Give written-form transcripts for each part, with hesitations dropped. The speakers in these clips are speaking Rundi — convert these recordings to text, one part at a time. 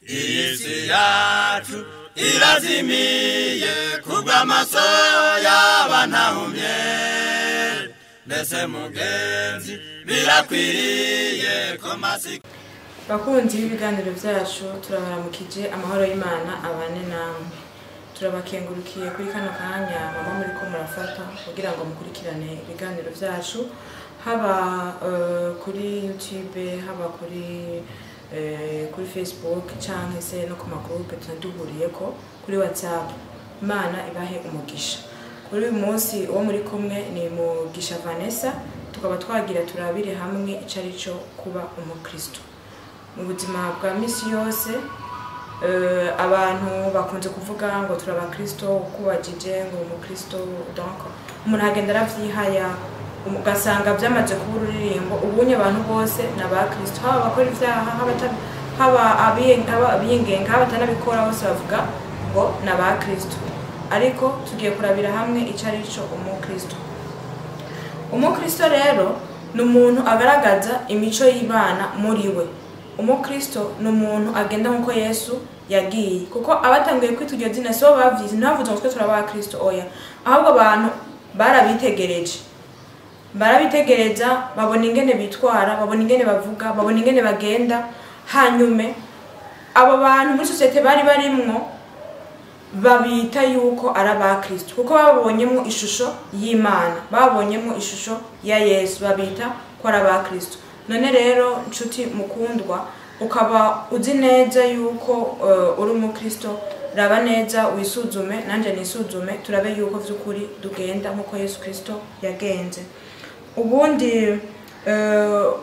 Iyi si yacu irazimiye kubw'amaso y'abantahumye. Mbese mugenzi birakwiriye ko masi. Bakunzi b'ibiganiro byacu, turabaramukije, amahoro y'Imana abane namwe. Turabakengurukiye kuri kano kanya mama muri ko murafata kugira ngo mukurikirane ibiganiro byacu, haba kuri YouTube, haba kuri Facebook canke se no ku magroupe tunaduhuriyeko kuri WhatsApp. Imana ibahe umugisha. Kuri uyu munsi uwo muri kumwe ni Mugisha Vanessa, tukaba twagira turabire hamwe ico ari cyo kuba umukristo mu buzima bwa misi yose. Abantu bakunze kuvuga ngo turi abakristo, ukubajije ngo umukristo, donc umuntu agenda aravyihaya, ugasanga byamaze kuba ururirimbo. Ubunye abantu bose ni abakristo, haba abakora ivyaha, haba abiyengenga, haba abatanabikora, bose bavuga ngo ni abakristo. Ariko tugiye kurabira hamwe ico ari cyo umukristo. Umukristo rero ni umuntu agaragaza imico y'Imana muri we. Umukristo ni umuntu agenda nk'uko Yesu yagiye, kuko abatanguye kwita iryo zina sibo bavyize, ntibavuze ngo twe turi abakristo, oya, ahubwo abantu barabitegereje, barabitegereza, babona ingene bitwara, babona ingene bavuga, babona ingene bagenda. Hanyume abo bantu muri sosiyete bari barimwo babita yuko ari abakristo, kuko babonyemo ishusho y'Imana, babonyemo ishusho ya Yesu, babita ko ari abakristo. None rero nshuti mukundwa, ukaba uzi neza yuko uri umukristo, raba neza wisuzume, nanje nisuzume, turabe yuko vy'ukuri tugenda nk'uko Yesu Kristo yagenze. Ubundi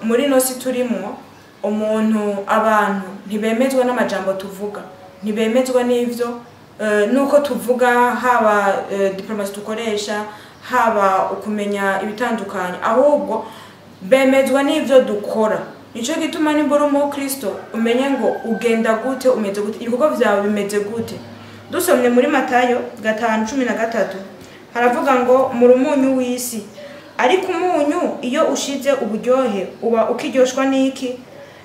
muri ino si turimwo, umuntu, abantu ntibemezwa n'amajambo tuvuga, ntibemezwa n'ivyo nuko tuvuga, haba diplomatie dukoresha, haba ukumenya ibitandukanye, ahubwo bemezwa n'ivyo dukora. Nico gituma nimba uri umukristo umenye ngo ugenda gute, umeze gute, ibikorwa vyawe bimeze gute. Dusomye muri Matayo 5:13 haravuga ngo muri umunyu w'isi, ariko umunyu iyo ushize uburyohe uba ukiryoshwa n'iki?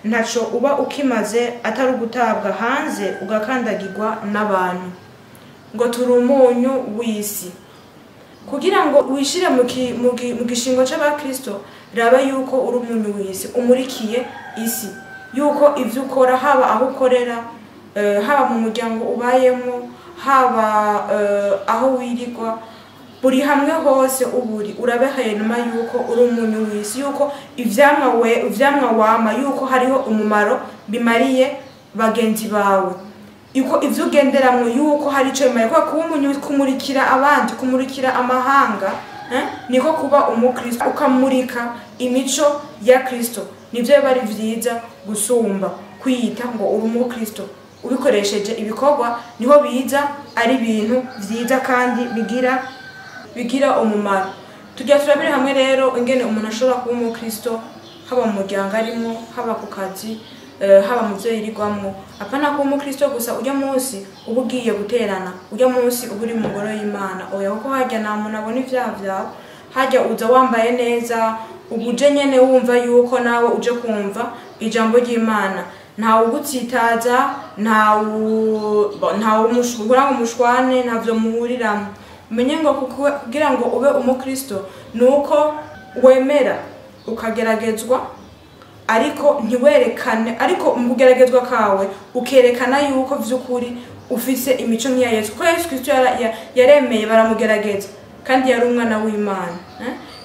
Ntaco uba ukimaze atari ugutabwa hanze ugakandagirwa n'abantu. Ngo turi umunyu w'isi. Kugira ngo wishire mu gishingo c'abakristo, raba yuko uri umunyu w'isi, umurikiye isi, yuko ivyo ukora, haba aho ukorera, haba mu muryango ubayemo, haba aho wirirwa, buri hamwe hose uburi, urabe hanyuma yuko uri umunyu w'isi, yuko ivyamwa wama, yuko hariho umumaro bimariye bagenzi bawe, yuko ivyo ugenderamwo yuko hari ico bimariye. Kubera kuba umunyu, kumurikira abandi, kumurikira amahanga, niko kuba umukristo, ukamurika imico ya Kristo. Nivyo biba ari vyiza gusumba kwiyita ngo uri umukristo. Ubikoresheje ibikorwa niho biza ari ibintu vyiza kandi bigira umumaro. Tujya turabire hamwe rero ingene umuntu ashobora kuba umukristo, haba mu muryango arimwo, haba ku kazi, haba mu vyo yirirwamwo. Apana kuba umukristo gusa urya munsi uba ugiye guterana, urya munsi uba uri mu ngoro y'Imana, oya, kuko harya nta muntu abona ivyaha vyawe. Harya uza wambaye neza, uba uje nyene wumva yuko nawe uje kumva ijambo ry'Imana, ntawe ugutsitaza, ntawe umushura ngo mushwane, ntavyo muhuriramo. Umenye ngo kugira ngo ube umukristo nuko wemera ukageragezwa, ariko ntiwerekane, ariko mu kugeragezwa kawe ukerekana yuko vy'ukuri ufise imico nk'iya Yesu, kuko Yesu Kristo yaremeye baramugerageza kandi yari umwana w'Imana,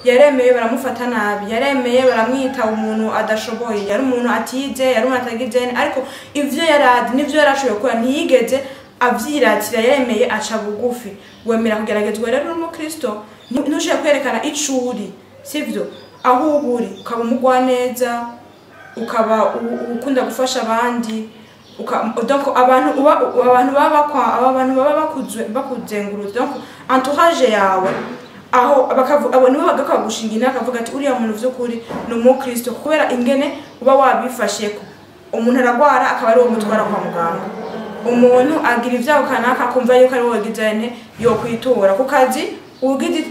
Yaremeye baramufata nabi, yaremeye baramwita umuntu adashoboye, yari umuntu atize, yari umuntu atagize, ariko ivyo yaradi n'ivyo yarashoboye gukora ntiyigeze avyiratira, yaremeye aca bugufi. Wemera kugeragezwa rero uri umukristo, ntushobora kwerekana ico uri, sivyo? Aho uba uri ukaba umugwaneza, ukaba ukunda gufasha abandi, donc abantu uba, abantu baba bakwa, aba bantu baba bakuzengurutse, donc entourage yawe, aho abo nibo bagakagushinga inama, bakavuga ati uriya muntu vy'ukuri ni umukristo, kubera ingene uba wabifasheko. Umuntu aragwara akaba ari uwo mutwara kwa muganga, umuntu agira ivyago kanaka akumva yuko ari wowe wagize ane yo kwitura ku kazi,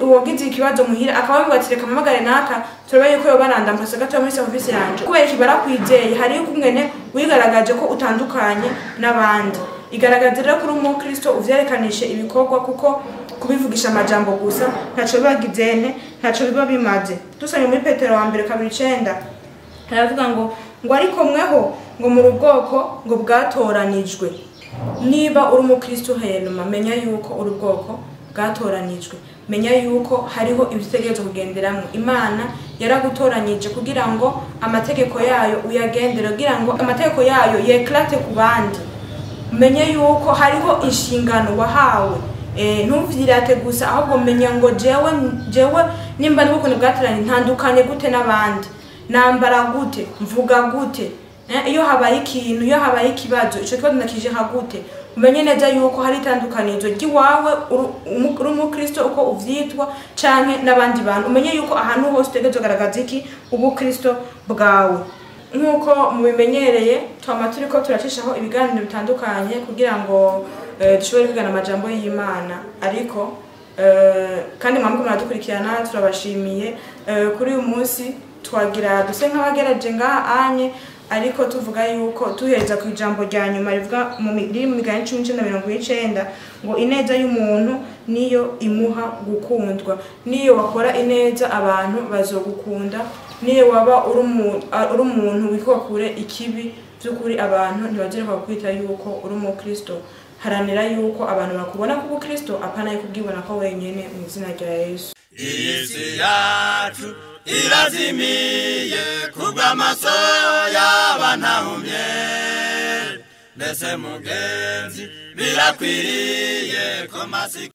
Uwagize ikibazo muhira akaba avuga ati reka mpamagare naka turabe yuko yoba mpasa gato muri service yanje, kubera iki? Barakwizeye. Hariyo ukungene wigaragaje ko utandukanye n'abandi. Igaragaza rero kuri umukristo, uvyerekanishe ibikorwa, kuko kubivugisha amajambo gusa ntaco biba gizene, ntaco biba bimaze. Dusomye muri Petero wa mbere 2:9, haravuga ngo ariko mweho ngo muri ubwoko ngo bwatoranijwe. Niba uri umukristo hejuru, menya yuko uri ubwoko bwatoranijwe, menya yuko hariho ibyo utegerezwa kugenderamo. Imana yaragutoranyije kugira ngo amategeko yayo uyagendere, kugira ngo amategeko yayo yeklate ku bandi. Umenye yuko hariho inshingano wahawe. Ntuvyirate gusa, ahubwo menya ngo jewe nimba ndi ukuntu bwatoranye, ntandukanye gute n'abandi, nambara gute, mvuga gute, iyo habaye ikintu, iyo habaye ikibazo, ico kibazo ndakije nka gute. Umenye neza yuko hari itandukanizo ry'iwawe uri umukristo uko uvyitwa canke n'abandi bantu. Umenye yuko ahantu hose utegerezwa kugaragaza iki? Ubukristo bwawe. Nk'uko mubimenyereye, twama turiko turacishaho ibiganiro bitandukanye kugira ngo dushobore kwigana amajambo y'Imana, ariko kandi mwamwe muradukurikirana, turabashimiye. Kuri uyu munsi twagira duse nk'abagerageje ngaha anye, ariko tuvuga yuko tuhereza ku ijambo rya nyuma rivuga riri mu migani 19:90 ngo ineza y'umuntu niyo imuha gukundwa. Niyo wakora ineza abantu bazogukunda, niyo waba uri umuntu wikwa kure ikibi, by'ukuri abantu ntibazereka kukwita yuko uri umukristo. Haranira yuko abantu bakubona ku bukristo, apana yuko ubwibona ko wenyene, mu izina rya Yesu. Iyi si yacu irazimiye kubw'amaso y'abantahumye, mbese mugenzi birakwiriye ko masiko